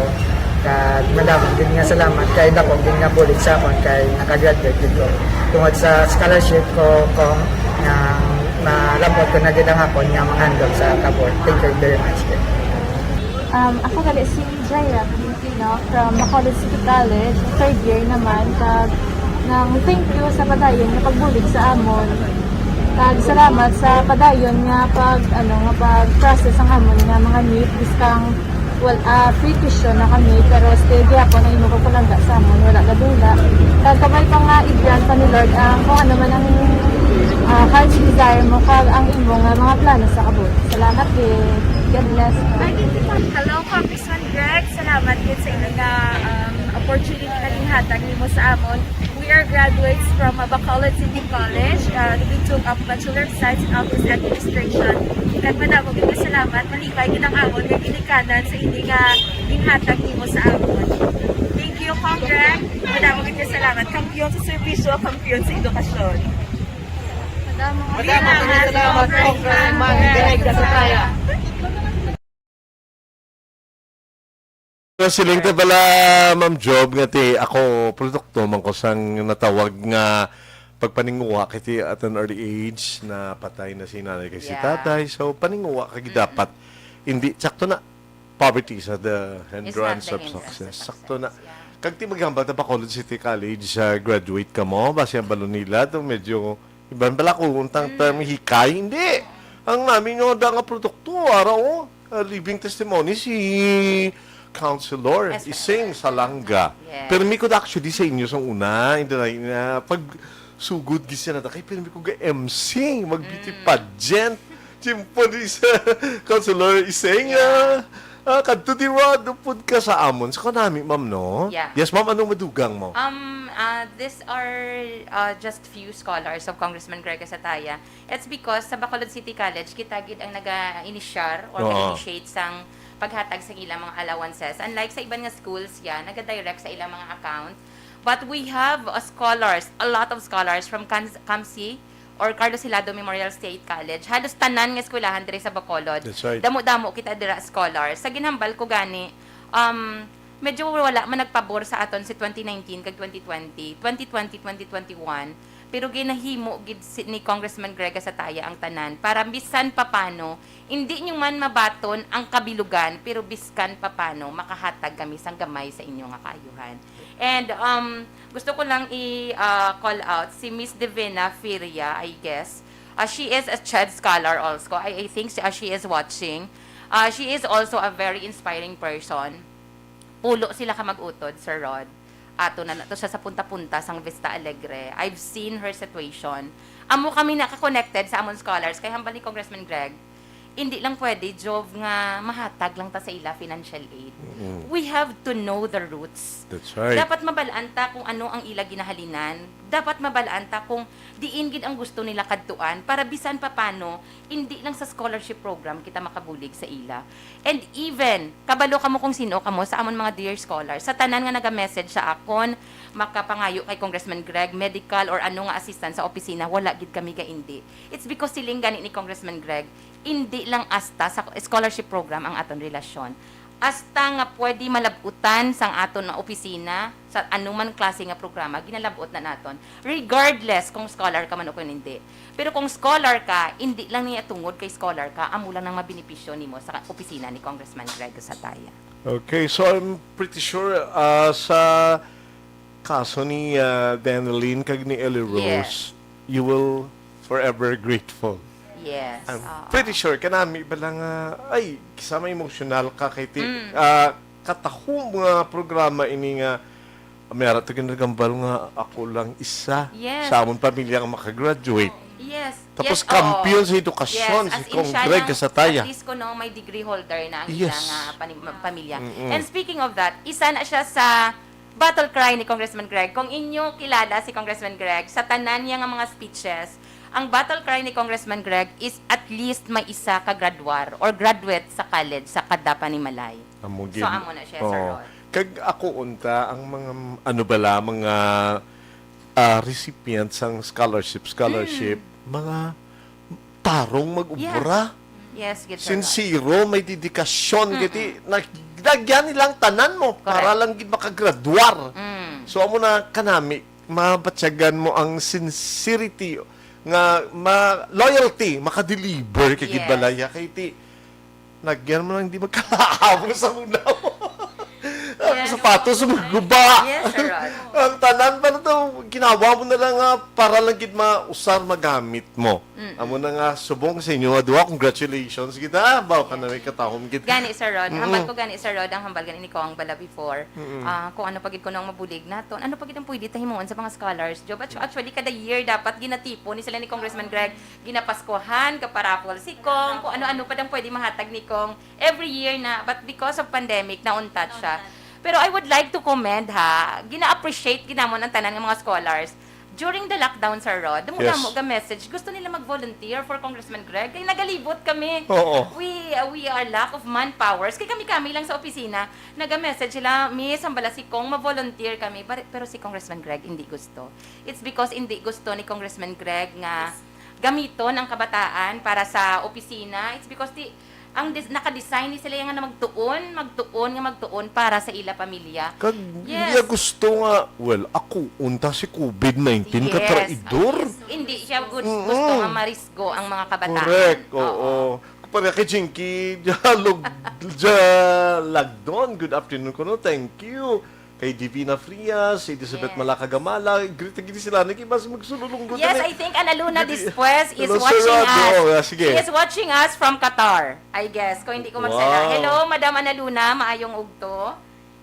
Kag madamo gid nga salamat kay dako gid nga bulig sa akon kay naka-graduate gid ko. Tungod sa scholarship ko, Kong, nga malabot ko na gid ang akon nga mga handom sa kabor. Thank you very much gid. Um, ako gali si Jaira Tolentino from Bacolod City College, third year naman, kag nang thank you sa padayon nga pagbulig sa amon. Kag salamat sa padayon nga pag, ano, nga pag-process ang amon nga mga NEET, biskang wal, ah, free tuition na kami, pero still gihapon ang imo pagpalangga sa amon, wala gadula. Kag kabay pa nga i-grant pa ni Lord ang kung ano man ang, ah, heart's desire mo kag ang imo nga mga plano sa kabot. Salamat gid. God bless. Hello, Congressman Greg. Salamat gid sa inyo nga, um, opportunity nga ginhatag nimo sa amon. We are graduates from, uh, Bacolod City College. Uh, we took up Bachelor of Science in Office Administration. Kag madamo gid nga salamat. Malipay gid ang amon nga ginikanan sa inyo nga ginhatag nimo sa amon. Thank you, Kong Greg. Madamo gid nga salamat. Kampiyon sa serbisyo, kampiyon sa edukasyon. Madamo nga salamat, Congressman Greg Gasataya. Siling ta pala, Ma'am Job, nga ti ako produkto man ko sang natawag nga pagpaninguha kay ti at an early age na patay na si nanay kay si Yeah. tatay. So paninguha kay dapat hindi sakto na poverty is the It's hindrance not of the hindrance success. of Sakto na. success, yeah. Kag ti maghambal ta Bacolod City College sa graduate ka mo, basi ang balon nila to medyo iban pala ko untang term hikay, hindi. Ang nami nyo da nga produkto, ara o, a living testimony si Councilor Yes, Ising sir. Salanga. Yes. Pero mi ko actually sa inyo sa una, hindi na, na pag sugod gid siya na kay pero mi ko ga M C, mag beauty Mm. pageant. Chimpo ni sa Councilor Ising, ah, ah, kadto di Rod, upod ka sa amon. Sa kanami, ma'am, no? Yeah. Yes, ma'am, anong madugang mo? Um, Ah, these are, ah, just few scholars of Congressman Greg Casataya. It's because sa Bacolod City College, kita gid ang naga-inisyar or Oo. nag-initiate sang paghatag sa ilang mga allowances. Unlike sa iban nga schools, yeah, naga-direct sa ilang mga account. But we have, uh, scholars, a lot of scholars from Can- CAMC or Carlos Hilado Memorial State College. Halos tanan nga eskwelahan diri sa Bacolod. That's right. Damo-damo kita dira scholars. Sa ginhambal ko gani, um, medyo wala man nagpabor sa aton si twenty nineteen kag twenty twenty, twenty twenty, twenty twenty-one, pero ginahimo gid si, ni Congressman Greg Casataya ang tanan para bisan papano, hindi nyo man mabaton ang kabilugan, pero biskan papano, makahatag kami sang gamay sa inyo nga kaayuhan. And, um, gusto ko lang i-, ah, call out si Miss Divina Firia, I guess. Ah, she is a CHED scholar also. I, I think she, ah, she is watching. Ah, she is also a very inspiring person. Pulo sila ka mag-utod, Sir Rod. Ato na nato siya sa punta-punta sang Vista Alegre. I've seen her situation. Amo kami naka-connected sa amon scholars kay hambal ni Congressman Greg, hindi lang pwede, Jov, nga mahatag lang ta sa ila financial aid. We have to know the roots. That's right. Dapat mabalaan ta kung ano ang ila ginahalinan. Dapat mabalaan ta kung diin gid ang gusto nila kadtuan para bisan papano, hindi lang sa scholarship program kita makabulig sa ila. And even, kabalo kamo kung sino kamo sa amon mga dear scholars, sa tanan nga naga-message sa akon, makapangayo kay Congressman Greg, medical or ano nga assistance sa opisina, wala gid kami gaindi. It's because siling gani ni Congressman Greg, hindi lang asta sa scholarship program ang aton relasyon. Asta nga pwede malab-utan sang aton nga opisina, sa anuman klase nga programa, ginalab-ot na naton. Regardless kung scholar ka man o kung hindi. Pero kung scholar ka, hindi lang niya tungod kay scholar ka, amo lang nang mabenepisyo nimo sa opisina ni Congressman Greg Sataya. Okay, so I'm pretty sure, ah, sa kaso ni, ah, Danilyn kag ni Ellie Rose, Yes. you will forever grateful. Yes. I'm Oo. pretty sure kanami ba lang nga, ay, kisa may emotional ka kay ti, Mm. ah, katahom nga programa ini nga may ara to ginagambal nga ako lang isa Yes. sa amon pamilya nga makagraduate. Yes. Tapos Yes, kampiyon oo. sa edukasyon Yes, si as in Cong siya Greg lang, Casataya. At least kuno may degree holder na ang Yes. ilang, ah, pani- pamilya. Mm-mm. And speaking of that, isa na siya sa battle cry ni Congressman Greg. Kung inyo kilala si Congressman Greg, sa tanan niya nga mga speeches, ang battle cry ni Congressman Greg is at least may isa ka graduar or graduate sa college sa kada panimalay. Amo So, gid. amo na siya, Sir Oo. Rod. Kag ako unta ang mga, ano bala, mga, ah, recipient sang scholarship, scholarship, Mm. mga tarong mag-ubra. Yes, gid, Sir Rod. Sincero, may dedikasyon, Mm-mm. kiti, nag-, lagyan nilang tanan mo para Correct. lang gid makagraduar. Mm. So, amo na kanami, mabatyagan mo ang sincerity nga ma loyalty, makadeliver kay gid Yes. balaya kay ti nagyan mo lang di magkalaabo sa muna. Ang Yes. sapatos mo guba. Yes, Sir Rod. Ang tanan pa na to, ginawa mo na lang nga para lang gid mausar magamit mo. Mm-mm. Amo na nga subong sa inyo nga duha, congratulations gid ha. Baw ka na may katahom gid. Gani, Sir Rod. Mm-mm. Hambal ko gani, Sir Rod, ang hambal gani ni Kong bala before. Mm-mm. Ah, kung ano pa gid kuno ang mabulig naton, ano pa gid ang pwede ta himuon sa mga scholars, Job? Actu- Actually, kada year dapat ginatipon ni sila ni Congressman Greg, ginapaskuhan, gaparapol si Kong, kung ano-ano pa dang pwede mahatag ni Kong every year na. But because of pandemic, nauntat siya. Pero I would like to commend, ha, gina-appreciate ginamon ang tanan nga mga scholars. During the lockdown, Sir Rod, damo-damo Yes. ga message, gusto nila mag-volunteer for Congressman Greg. Kaya nagalibot kami. Oo. We, uh, we are lack of manpowers. Kaya kami-kami lang sa opisina, naga-message sila, "Miss, hambal si Kong, ma-volunteer kami." But, pero si Congressman Greg, hindi gusto. It's because hindi gusto ni Congressman Greg nga gamiton ang kabataan para sa opisina. It's because di, ang dis- naka-design ni sila nga na magtuon, magtuon nga magtuon para sa ila pamilya. Kag Yes. niya gusto nga, well, ako unta si covid nineteen ka Yes. traidor. Hindi siya gus- Mm-mm. gusto nga marisgo ang mga kabataan. Correct, oo. Pare kay Jinky, Dialog, Dialagdon, good afternoon kuno, thank you. Kay Divina Frias, Elizabeth Yes. Malaka Gamala, greet gid sila, nag-iba si magsululunggo Yes, dali. I think Ana Luna Hindi. Dispuez is Hello, Sir watching Rod. us. Oh, yeah, sige. She is watching us from Qatar, I guess, kung hindi ko magsala. Wow. Hello, Madam Ana Luna, maayong ugto.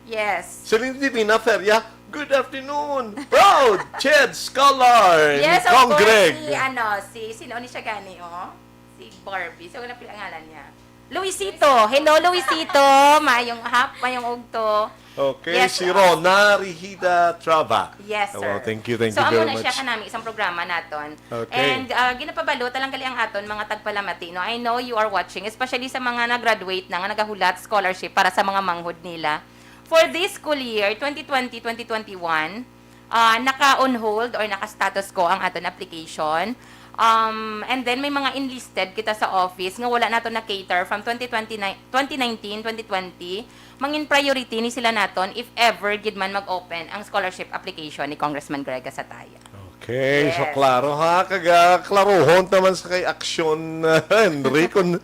Yes. Celine Divina Feria, good afternoon. Proud CHED Scholar Yes, ni of Kong course, Greg. Si, ano, si, sino ni siya gani, oh? Si Barbie. So, wala pila ang ngalan niya. Luisito. Hello, Luisito. Mayong hap, mayong ugto. Okay, Yes, si uh, Rona Rihida Trava. Yes, Oh, sir. thank you, thank So, you amo very na siya much. kanami isang programa naton. Okay. And, uh, ginapabalo talang gali ang aton mga tagpalamati, no? I know you are watching, especially sa mga nag-graduate na nga nagahulat scholarship para sa mga manghod nila. For this school year, twenty twenty, twenty twenty-one, ah, naka-on hold or naka-status quo ang aton application. Um, and then may mga enlisted kita sa office nga wala nato na-cater from twenty twenty-nine, twenty nineteen, twenty twenty. Mangin priority ni sila naton if ever gid man mag-open ang scholarship application ni Congressman Greg Gasataya. Okay, so Yes. klaro ha, kag ah, klarohon naman sa kay aksyon, Henry, kung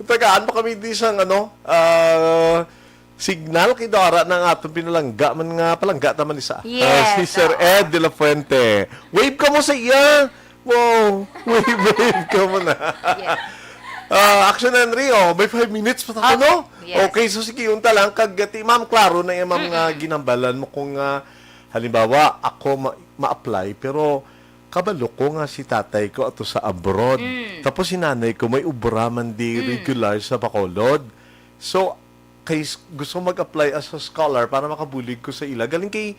tagaan pa kami di sang ano, ah, signal kay dara na ang aton pinalangga man nga palangga ta man isa. Ah, Yes, si Sir oo. Ed de la Fuente. Wave ka mo sa iya. Wow, wave, wave ka mo na. Yes. Ah, Action Henry, oh, may five minutes pa ta, Oh, no? yes. Okay, so sige, unta lang. Kag ti, ma'am, klaro na yan, ma'am, nga Mm-mm. ginambalan mo kung, ah, halimbawa, ako ma- ma-apply, pero kabalo ko nga si tatay ko ato sa abroad. Mm. Tapos si nanay ko may obra man di Mm. regular sa Bacolod. So, kay s- gusto mag-apply as a scholar para makabulig ko sa ila. Galing kay,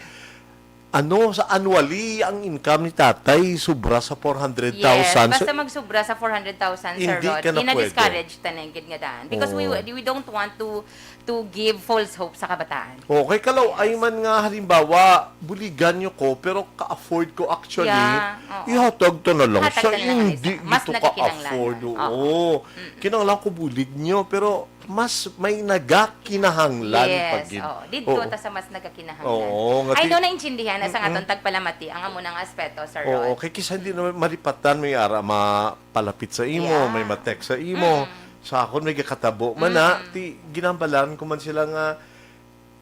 ano, sa annually, ang income ni tatay, sobra sa four hundred thousand. Yes, basta So, magsubra sa four hundred thousand, Sir hindi Rod, ka na pwede. gina-discourage ta na gid nga daan. Because we, Oo. we don't want to to give false hope sa kabataan. Okay, kalaw, Yes. ay man nga, halimbawa, buligan nyo ko, pero ka-afford ko actually, Yeah, oo. ihatag ta na lang Hatag sa ta na lang hindi sa mas ito nagakinahanglan. ka-afford. Oo. Oo. Mm-mm. Kinahanglan ko bulig nyo, pero mas may nagakinahanglan Yes, pag gid-, oo. Didto oo. ta sa mas nagakinahanglan. Oo, nga I ti- know, naintindihan na sa Mm-mm. aton tagpalamati ang amo nang aspeto, Sir Oo, Rod. kay kisa hindi naman malipatan, may ara mapalapit sa imo, Yeah. may ma-text sa imo. Mm-mm. Sa akon, may gakatabo man na, Mm-mm. ti, ginambalan ko man sila nga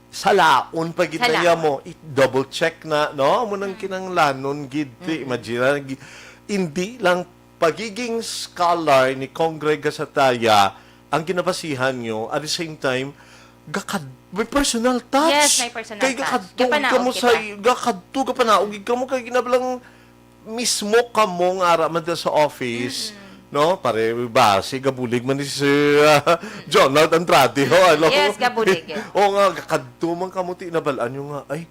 salaon pa gid na Salaon. iya mo, i-double check na, no? Amo nang Mm. kinahanglanon gid, ti, Mm-mm. imagine, gi-, hindi lang pagiging scholar ni Congre Gasataya ang ginabasihan nyo, at the same time, gakad-, may personal touch. Yes, may personal Kay touch. gakadto Gapanaog ka mo sa, kita. gakadto, gapanaog ka mo, kay ginabalang mismo kamo nga ara man dyan sa office, Mm-mm. no? Pare, ba, si gabulig man ni Sir, ah, Mm-mm. Jonald Andrade, ho, ano? Yes, gabulig, eh. O nga, gakadto man kamo, ti, nabalaan nyo nga, ay,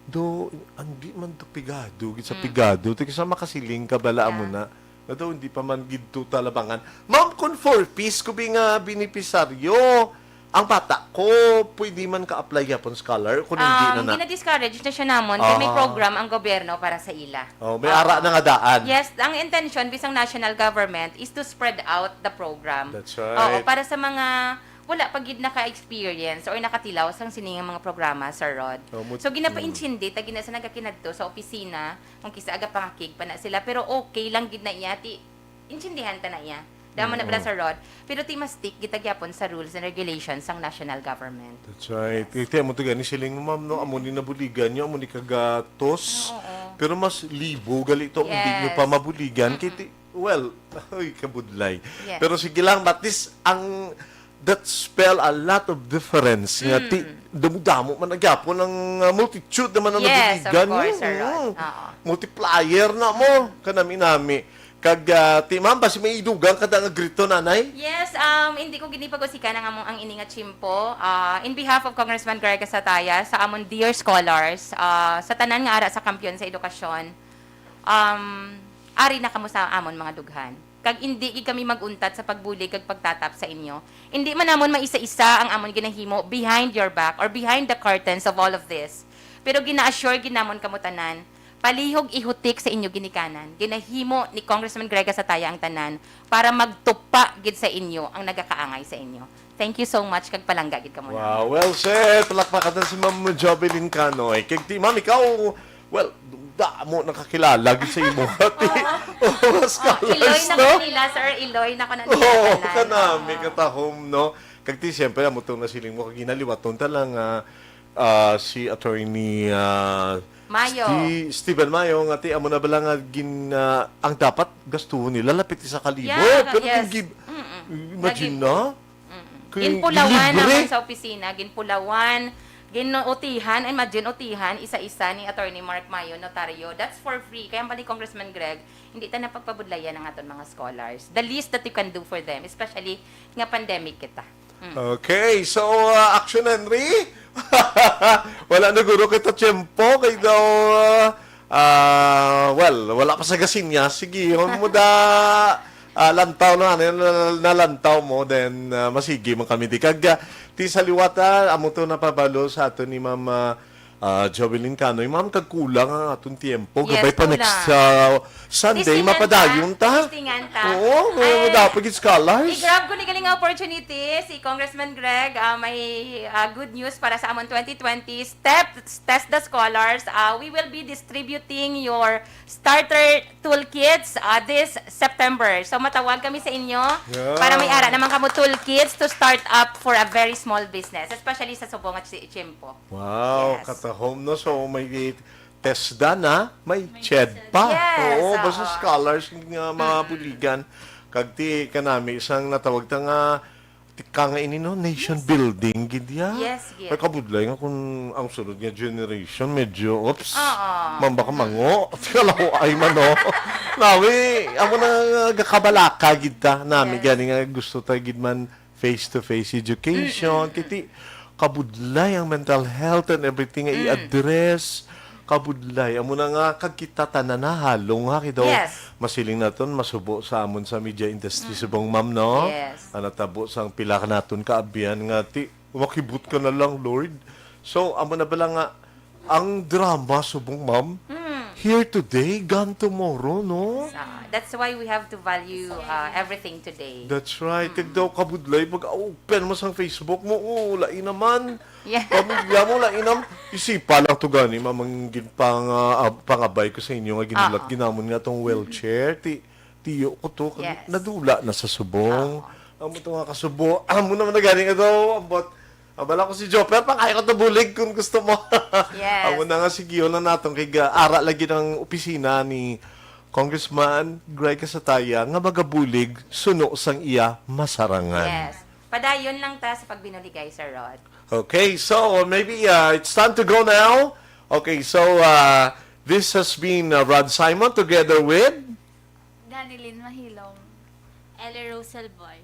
do, ang di man to pigado, gid sa Mm. pigado, ti, kisa makasiling ka, bala mo Yeah. na. Nga daw, hindi pa man gid to talabangan. Ma'am, kung four Ps ko bi nga benepisaryo, ang bata ko, pwede man ka-apply yapon scholar kung hindi Um, na na. gina-discourage na siya namon kay may Aha. program ang gobyerno para sa ila. Oh, may Oo. ara na nga daan. Yes, ang intention bisang national government is to spread out the program. That's Oo, right. para sa mga wala pa gid naka-experience or nakatilaw sang sini nga mga programa, Sir Rod. Oh, mut-, So, ginapaintindi ta gina sa nagakinadto sa opisina, kung kisa aga pangakig pa na sila, pero okay lang gid na iya, ti, intindihan ta na iya. Damo na bala Mm. sa Rod, pero ti mas stick gid ta gyapon sa rules and regulations sang national government. That's right. Yes. Iti amo to gani siling mo, ma'am, no? Amo ni nabuligan nyo, amo ni kagatos. Ah, oo. Pero mas libo gali to, hindi nyo pa Yes. mabuligan. Mm-mm. Kay ti-, well, ay, kabudlay. Yes. Pero sige lang, at least ang, that spell a lot of difference. Nga ti, Mm. damo-damo man na gyapon ang, uh, multitude naman ang Yes, of nabuligan. course, Sir Rod. Mm. Oo. Multiplier na mo, Mm. kanami-nami. Kag, ah, ti, ma'am, basi may idugang ka da nga grito, nanay? Yes, um, hindi ko gid ni pag-usikan ang among, ang ini nga tiyempo. Ah, in behalf of Congressman Greg Sataya, sa amon dear scholars, ah, sa tanan nga ara sa kampiyon sa edukasyon, um, ari na kamo sa amon mga dughan. Kag indi gid kami mag-untat sa pagbulig kag pagtatap sa inyo. Indi man namon maisa-isa ang amon ginahimo behind your back or behind the curtains of all of this. Pero gina-assure gid namon kamo tanan, palihog ihutik sa inyo ginikanan, ginahimo ni Congressman Greg Sataya ang tanan para magtupa gid sa inyo ang nagakaangay sa inyo. Thank you so much, kag palangga gid kamo Wow, naman. well said. Palakpakan ta si Ma'am Jovelyn Canoy. Kag ti, Ma'am, ikaw, well, damo nakakilala gid sa imo. Ti, oh, mas Ah, Iloy colors, na no? ko nila, sir. Iloy na ko na nila Oo, tanan. kanami, Oo. katahom, no? Kag ti, siyempre, amo tong nasiling mo, kag ginaliwaton ta lang, ah, ah, si Attorney, ah, Mayo. Sti-, Steven Mayo, nga ti, amo na bala nga gin-, ah, ang dapat gastuhon nila, lapit sa kalibo. Yeah, Pero yes. gin-give, Mm-mm. imagine Nagin-, na. Mm. Kay Ginpulawan libre. naman sa opisina, ginpulawan, Gin-OT-han, imagine, OT-han, isa-isa ni Attorney Mark Mayo, notaryo. That's for free. Kaya pa ni Congressman Greg, hindi ta na pagpabudlayan ang aton mga scholars. The least that you can do for them, especially nga pandemic kita. Mm. Okay, so, uh, Action Henry? Wala na guro kita tiyempo, kay daw, uh, uh, well, wala pa sa gasinya. Sige, mo da, uh, lantaw na, na, na, nalantaw mo, then, uh, masigi man kami di. Kag, uh, ti sa liwat, ah, amo to napabalo sa aton ni Ma'am, uh, uh, Jovelyn Canoy. Ma'am, kag kulang ang aton tiyempo. Yes, gabay pa kulang. Next, uh, Sunday, testingan ta. Mapadayon ta. Testingan ta. Oo, may Ay, dapat gid scholars. I-grab ko ni galing nga opportunity si Congressman Greg. Ah, may, ah, good news para sa amon twenty twenty. Step, Test the Scholars. Ah, we will be distributing your starter toolkits, ah, this September. So, matawag kami sa inyo Yeah. para may ara naman kamo toolkits to start up for a very small business, especially sa subong at si Chimpo. Wow, Yes. katahom, no? So, may TESDA na, may May CHED TESDA. pa. Yes, Oo, oo. basta scholars nga mga Mm. buligan. Kag ti kanami, isang natawag ta nga, ti ka nga ini, no? Nation Yes. building, gid ya. Yes, gid. Ay, kabudlay nga kung ang sunod nga generation, medyo, oops, Oo. mamba ka mango. Kalaw ay man, no? Nawi, amo na nga gakabalaka, gid ta. Nami, Yes. gani nga gusto ta, gid man, face-to-face education, Mm-mm. kiti kabudlay ang mental health and everything nga Mm. i-address. Kabudlay. Amo na nga, kag kita tanan na halong, ha, kay daw Yes. masiling naton, masubo sa amon sa media industry Mm. subong, ma'am, no? Yes. Ang natabo sang pila ka naton kaabyan nga ti, makibot ka na lang, Lord. So, amo na bala nga, ang drama subong, ma'am, Mm. here today, gone tomorrow, no? So, that's why we have to value, uh, everything today. That's right. Mm. Kag daw kabudlay, pag open mo sang Facebook mo, oh, lain naman. Yeah. Pamilya mo, lain naman. Isipa lang to gani, ma'am, ang gin-, pang, ah, ab-, pangabay ko sa inyo nga ginulat Oo. ginamon nga tong wheelchair. Ti-, tiyo ko to, kag Yes. nadula na sa subong. Oo. Amo to nga kasubo. Amo naman na gani nga daw, ambot. Abala ko si Joe, pero pangay ko to bulig kung gusto mo. Yes. Amo na nga, sige, yun na naton. Kay ga-, ara lagi ng opisina ni Congressman Greg Casataya nga magabulig suno sang iya masarangan. Yes. Padayon lang ta sa pagbinuligay, Sir Rod. Okay, so maybe, uh, it's time to go now. Okay, so, uh, this has been, uh, Rod Simon together with Danilyn Mahilong. Ellie Rosel Boy.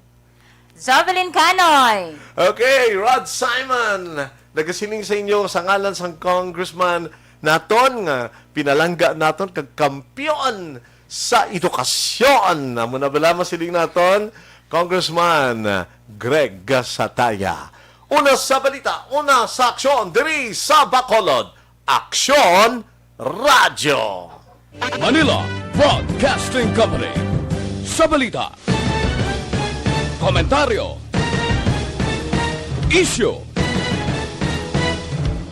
Jovelyn Canoy. Okay, Rod Simon. Nagasiling sa inyo sa ngalan sang congressman naton nga pinalangga naton kag kampiyon sa edukasyon. Amo na bala masiling naton, Congressman Greg Casataya. Una sa balita, una sa aksyon diri sa Bacolod. Aksyon Radyo. Manila Broadcasting Company. Sa balita, komentaryo, isyu,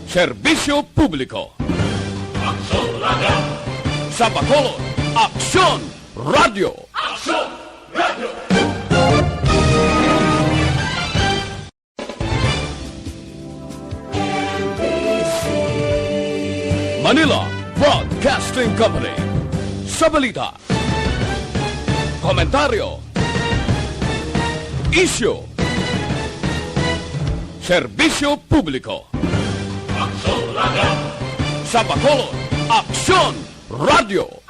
serbisyo publiko. Aksyon Radyo. Sa Bacolod, Aksyon Radyo. Aksyon Radyo. Manila Broadcasting Company. Sa balita, komentaryo, isyu, serbisyo publiko. Aksyon Radyo. Sa Bacolod, Aksyon Radyo.